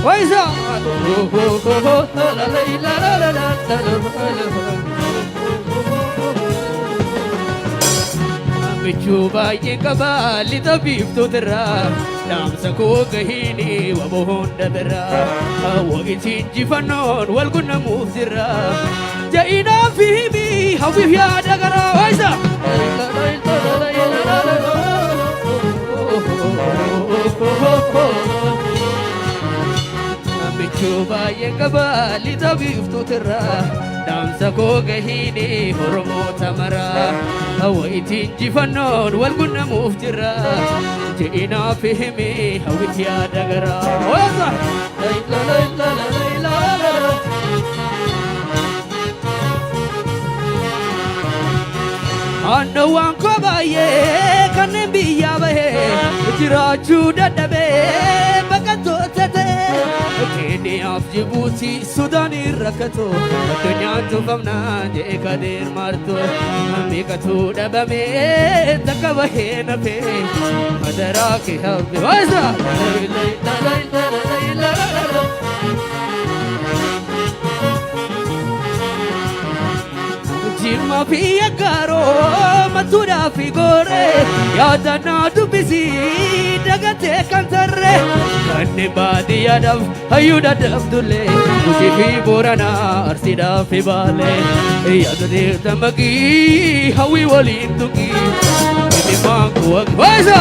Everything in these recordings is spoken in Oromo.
Wayisa. Michuu baay'ee qaba lixa biiftuutirraa dhaamsa koo gahiini waboo hunda birraa wagitti injifannoon wal qunnamuuf jirra ja'inaa fi himi hawwiif yaada garaa wayisa. Michuu baay'ee qaba lixa biiftuutirraa dhaamsa koo gahiini Oromoota maraa wayitti injifannoon wal qunnamuuf jirra je'inaa fi himi hawwiti yaada garaa. Wayisa. Handhawaan koo baay'ee kanneen biyyaa bahee jiraachuu dadhabee baqattoota ta'e Keeniyaaf Jibuutii Sudaanii rakkatu addunyaan tufamnaa jee kadeer martu meeqatu dhabamee takka bahee nafee madaraa kee habbe waasa. Jimma fi Aggaaroo Mattuudhaa fi Gooree yaadannaa dubbisii dagatee kan tarree kanneen baadiyyaadhaaf hayyuu dadhabdullee Gujii fi Booranaa Arsiidhaaf fi Baalee yaadotee dammaqii hawwii waliin tuqii dhimmaan kuwa waasa.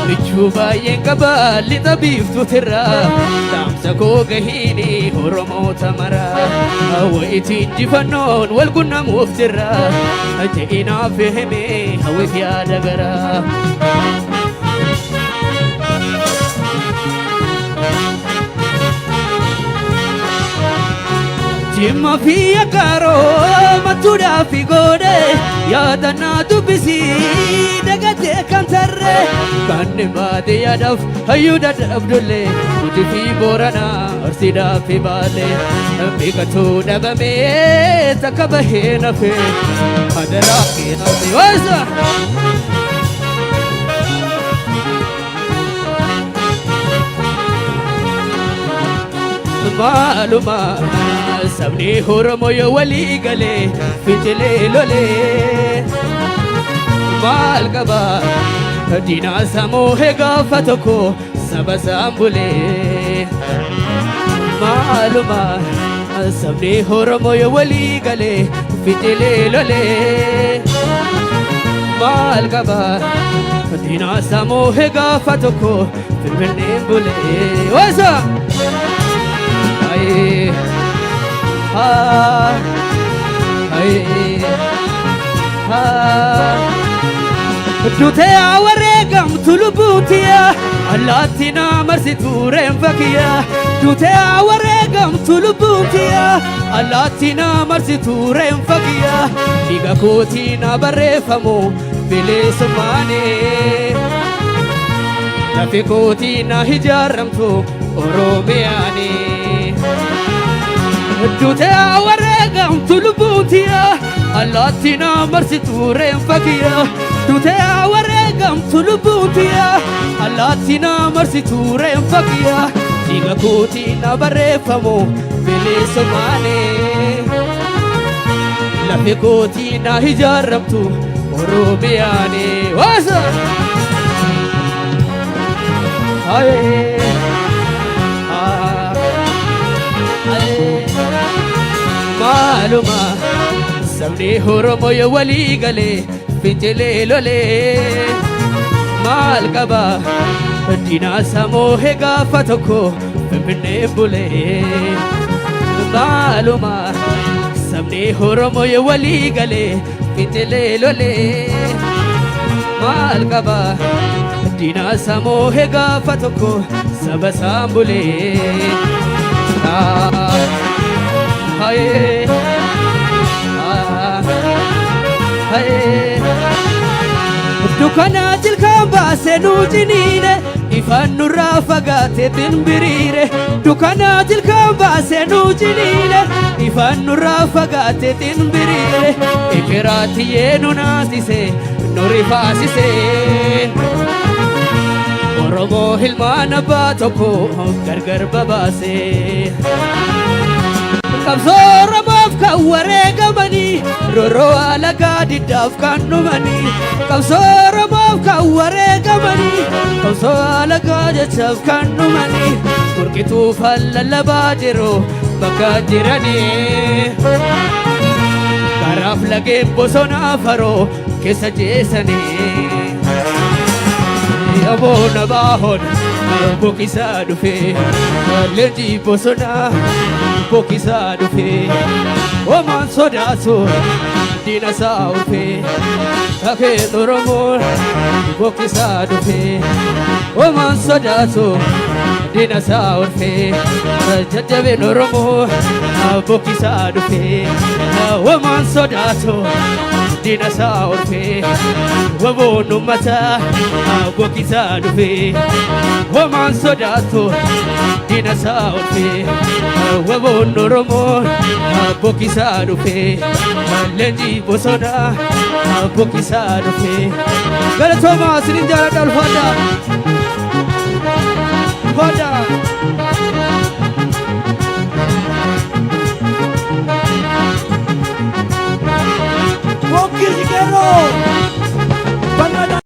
Michuu baay'een qaba lixa biiftuutirraa dhaamsa koo gahiini Oromoota maraa wayitii injifannoon wal qunnamuuf jirra je'inaaf hime hawwiif yaada garaa. Jimma fi Aggaaroo Mattuudhaa fi Goodee yaadannaa dubbisii dagatee kan tarree kanneen baadiyyaadhaaf hayyuu dadhabdullee Gujii fi Booranaa Arsiidhaa fi Baalee meeqatu dhabamee takka bahee nafee hadaraa kee hafe waasa. Maaluma sabni Oromoo yoo walii galee fincilee lolee maal qaba diinaa sammuu gaafa tokko saba isaan bulee maaluma sabni Oromoo yoo walii galee fincilee lolee maal qaba diinaa sammuu gaafa tokko finfinneen bulee wasa. Aye. Ha. Aye. Ha. Dutee wareegamtu lubbuutiya allaatti na marsitu reenfa kiyya. Dutee wareegamtu lubbuutiya allaatti na marsitu reenfa kiyya. Dhiiga kootii na barreeffamu bilisummaanii. Lafi kootii na ijaaramtu Oromiyaanii. Dutee wareegamtu lubbuutiya allaatti na marsitu reenfa kiyya. Dutee wareegamtu lubbuutiya allaatti na marsitu reenfa kiyya. Dhiiga kootii na barreeffamu bilisummaanii. Lafi kootii na ijaaramtu Oromiyaanii. Waasa! Aye. Ah. Aye. Maaluma sabni Oromoo yoo walii galee fincilee lolee maal qaba diinaa samoo gaafa tokko finfinnee bulee maaluma sabni Oromoo yoo walii galee fincilee lolee maal qaba diinaa samoo gaafa tokko saba isaan bulee. Ah, aye. Ah, aye. Dukkana jilkaan baase nuu ciniine. Ifaan nurraa fagaateetiin biriire dukkanaa tilkaan baasee nu jiliile. Ifaan nurraa fagaateetiin biriire ekeraatiyyee nu naasise nu rifaasise. Oromoo ilmaan abbaa tokko gargar babaase. Qabsoo Oromoof kan wareegamanii roorroo alagaa diddaaf kan dhumanii. Qabsoo Oromoof kan wareegamanii qabsoo alagaa jechaaf kan dhumanii. Burqituu lallabaa jiru bakka jiranii. Karaaf lageen bosonaa faroo keessa jeesanii. Aboona baahoon bokkisaa dhufee leenji bosonaa bokkisaa dhufee homaan sodaatu diina isaa ufee kakee Oromoon bokkisaa dhufee homaan sodaatu diina isaa ufee jajjabeen Oromoo bokkisaa dhufee homaan sodaatu diina isaa ufee waboon uummataa bokkisaa dhufee homaan sodaatu diina isaa ufee waboon Oromoo bokkisaa dhufee leenji bosonaa bokkisaa dhufee. Galatoomaa, isinin jaaladha, ulfaadhaa.